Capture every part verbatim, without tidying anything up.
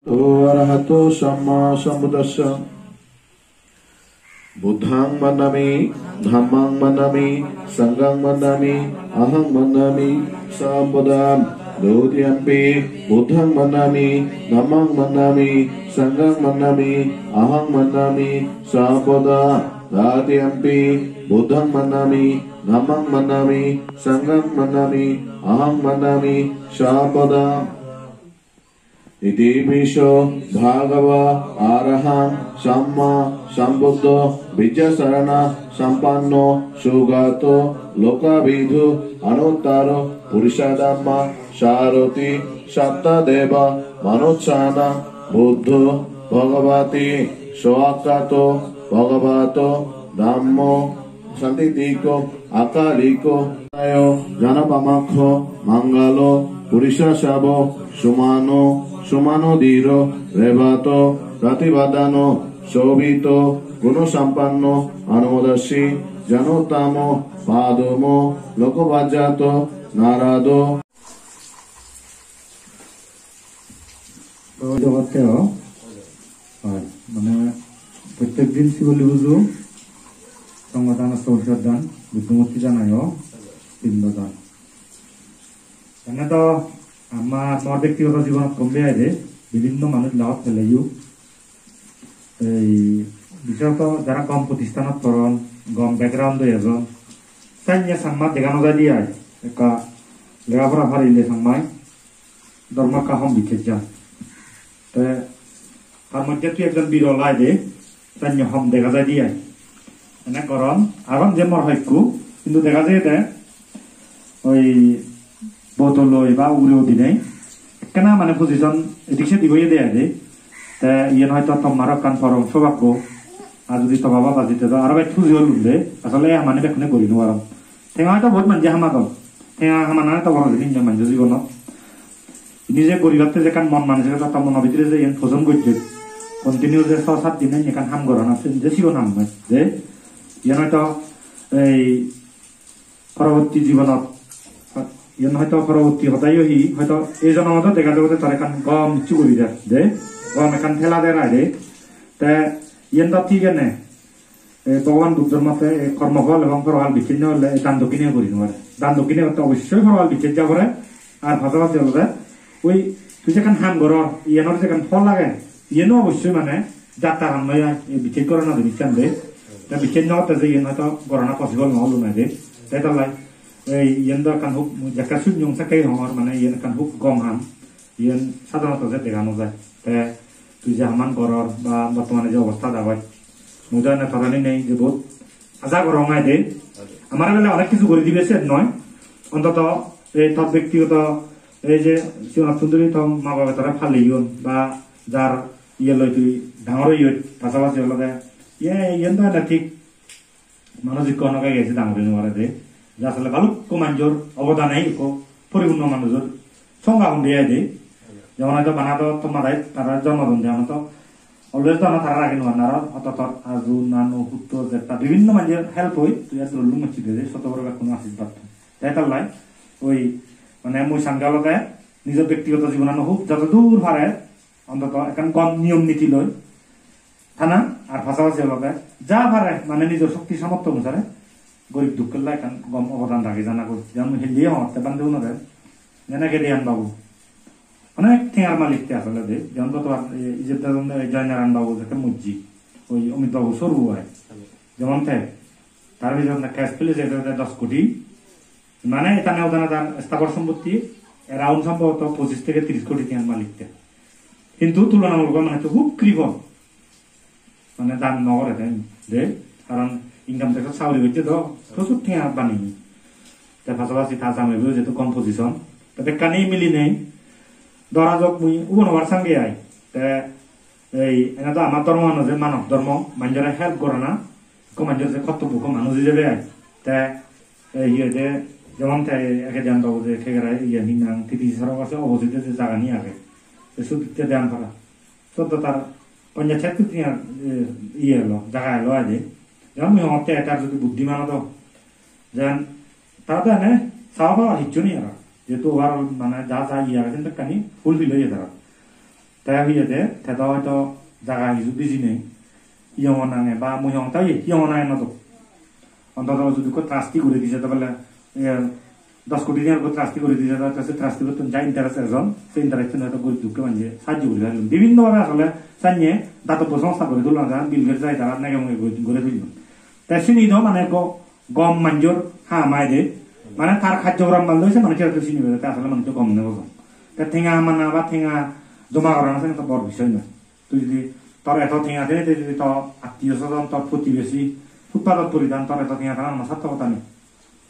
Arahato sammāsambuddhassa. Buddhaṃ vandāmi, dhammaṃ vandāmi, saṅghaṃ vandāmi, ahaṃ vandāmi sabbadā. Dutiyampi buddhaṃ vandāmi, dhammaṃ vandāmi, saṅghaṃ vandāmi, ahaṃ vandāmi sabbadā. Tatiyampi buddhaṃ vandāmi, dhammaṃ vandāmi, saṅghaṃ vandāmi, ahaṃ vandāmi sabbadā. Itipi so bhagavā arahaṃ sammāsambuddho vijjācaraṇasampanno sugato lokavidū anuttaro purisadammasārathi satthā devamanussānaṃ buddho bhagavāti. Svākkhāto bhagavato dhammo sandiṭṭhiko akāliko dayo janappaṃakkho maṅgalo purisa sāvo sumāno sumāno dhīro revato paṭibhāvāno sobhito guṇasampanno anumodosi januttamo padumo lokapajjato narado. Oi, jogotte o. Oi, mane, prottek din Siboli pujo, Songho dan, Ostoporiskar dan, Buddho murti dan ayo, pindo dan. Ene to ama, mor bektigoto jibonot gom biyai de, bibhinno manuj lagot peleyo. Ei, bishesoto jara gom protisthanot poron, gom background-oi ejon, sanye samma dega no jai de ai, ekka lega pora parile sammai, dhormo ekka hom bicchej jan. Te tar moddhe tui ekjon birol ai de, sanye hom dega jai de ai. Ene goron, agon je mor hoikku, hintu dega jai de, oi botoloi ba ugure udinei ekkena mane position edik sedik oye de ai de. Te iyen hoito tomar ekkan porom sobhaggo. Ar judi to baba bajite do aro bej huji olun de. Asole ei hamani bekkune guri no paron. Tenga hoito bahut manje hamadon. Tenga hamana to boro jinis noi manjo jibonot. Nije guribatte je ekkan mon manisokota to mono bidire je iyen pojon gojje. Continue je so sat dine ekkan ham gorana, siyen je sigon ham noi. Je iyen hoito ei poroborti jibonot, iyen hoito poroborti hodayo hi, hoito ei jonomot dega jabo de tar ekkan gom hissu guri der, de, gom ekkan thela der ai de. Te iyen do thik ene, e, Bhogoban Buddhor mote, e, kormo phol ebong porohal bicchej no ole, e, dan dokkine guri no pare. Dan dokkine gotte obossoi porohal bicchej ja pore, ar pasapasi olode oi tui je ekkan ham goror, iyenor je ekkan phol age, iyeno obossoi mane jatta ham noi ai, ei bicchej gorana jinissan de. Te bicchej no gotte je iyen hoito gorana possible no olo noi de. Te tollai ei iyen do ekkan hub, jekke sunyong sekke hongor, mane iyen ekkan hub gom ham. Iyen sadharonoto je dega no jai. Te tui je haman goror ba bortomane je obostha dagoj, mui do ene torani nei je bahut aja gorong ai de. Amare bele onek hissu guri dibe sen noi. Ontoto ei tor bektigoto ei je sigonottun dhuri to ma babe tore paleyon ba jar iye loi tui dangor oyot, pasapasi olode iye, iyen do ene thik manuj ikko hono gai gai se dangor oi no pare de. Je asole balukko manjor obodan ei ikko poripunno manujor songga hon de ai de. Jemon hoito bana do to madai tara jonmo don de, hono to always do hono tara rage no paron, aro hoto tor aju, nanu, hutto, jetta bibhinno manjor help oi, tui ar dol lung mocche de, soto boro bekkun ashirbad. Te tollai oi mane mui sange olode nijo bektigoto jibonano hub joto dur pare ontoto ekkan gom niyom niti loi thana, ar pasapasi olode ja pare mane nijor shokti samortho onusare gorib dukkolla ekkan gom obodan rage jana goi. Jemon mui helle hongotte bhante unore, jene Gedeon babu onek tengar malik te asole de, jemon gotobar, e, Ijip dejone Joy Narayan babu jekke mojje, oi Amit babu soru ai, jemon te, tar pijone cash pele jede dos koti, mane etane odane tar sthabor sompotti around sombhoboto pochish theke trish koti tengar malik te. Hintu tulonamulok mane to hub kripon. Mane dan no gore de, de, karon income tax-ot sagori gocche do, prochur tenga bani. Te pasapasi ta jameibo jehetu gom position. Te bekkani milinei, dora jok mui ubon obar sange ai. Te ei, ene do amar dhormo ano je manob dhormo, manjore help gorana, ikko manjor je kortobbo, ikko manuj ijebe ai. Te ei, hi hoide, jemon te eke deyan babu je Khegara iye hi nang, T D C saro pase opposite je jagani age. Te sut te deyan para. Sot do tar ponjaj sat koti tenga, eh, iye elo, jaga elo ai de. Jemon mui hongotte tar jodi buddhiman odo, jen tara do ene sawa pawa hissu nei aro. Jehetu overall mane ja ja iye age, sen bekkani fulfill oye tara. Te hoyede, te do hoito jaga hiju biji nei. Iyongo nange ba mui hong, te iyongo nange no do. Ontoto jodi ekko trustee guri di jede bele, eh, dos koti tengar ekko trustee guri di jede, te se trustee gottun ja interest ejon, se interest-un hoito gorib dukke manje sahajjo guri parilun. Bibhinno bhabe asole sanye datobbo songstha guri tulana jai, Bill Gates jai tara nege muge guri, guri tulon. Te sini do mane ekko gom manjor ham aide, mane tar hajjo goran balloi se manujor to sini bede, te asole manuj gom nebo. Te tenga mana ba tenga joma gorana se to bor bisoy noi. Tui jodi tor eto tenga tenei, te jodi tor attiyo sojon, tor protibesi, footpath-ot puri than, tor eto tenga thanan hono sartokota nei.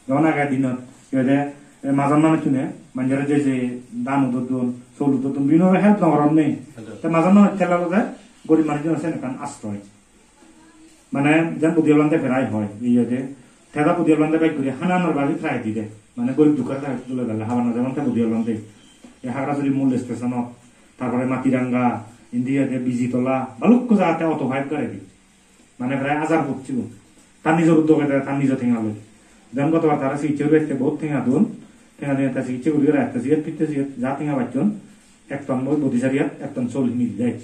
Jemon age dinot, hi hoide, e, majon manuchune, manjore je je dhan udoddon, sol udoddon, bibhinno bhabe help no goron nei. Help. Te majon manuch thele olode gorib manuchunor sen ekkan asroy. Mane, jen Budi Ablante prai hoi, hi hoide, te do Budi Ablante bej guri hana anor bari try dide. Mane, gorib dukkar try dule dale habana, jemon te Budi Ablante. E Hagrasuri mul station-ot, tarpore Matiranga, indi age Bijitola, balukko jagatte auto five gari di. Mane prai hajar foot sigun. Tar nijor uddogede, tar nijo tenga loi. Jen gotobar tara sikitse guri ette bohut tenga don. Tenga dine te sikitse guri guri ette siget, pitte siget, ja tenga bacchon, ek ton bo-, bodi sariyat, ek ton sol hini dide.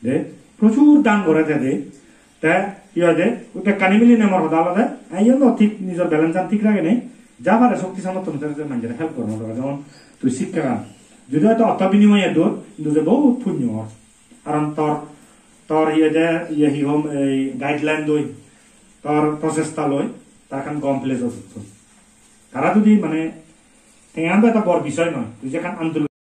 De, prochur dan gore te de. Te, hi hoide, ui bekkani milinei mor hoda olode, ei yo no thik, nijor balance-an thik ragenei, ja pare shokti samortho onusare je manjore help goron dorogar. Jemon tui sikkagan. Jodi hoito ortho binimoye dor, hintu je bohut punyo or. Karon tor, tor iye je, iye hi hom, ei guideline loi, tor prochesta loi, tar ekkan gom place ot utton. Tara jodi mane, tengan do ekkan bor bisoy noi, tui je ekkan andolon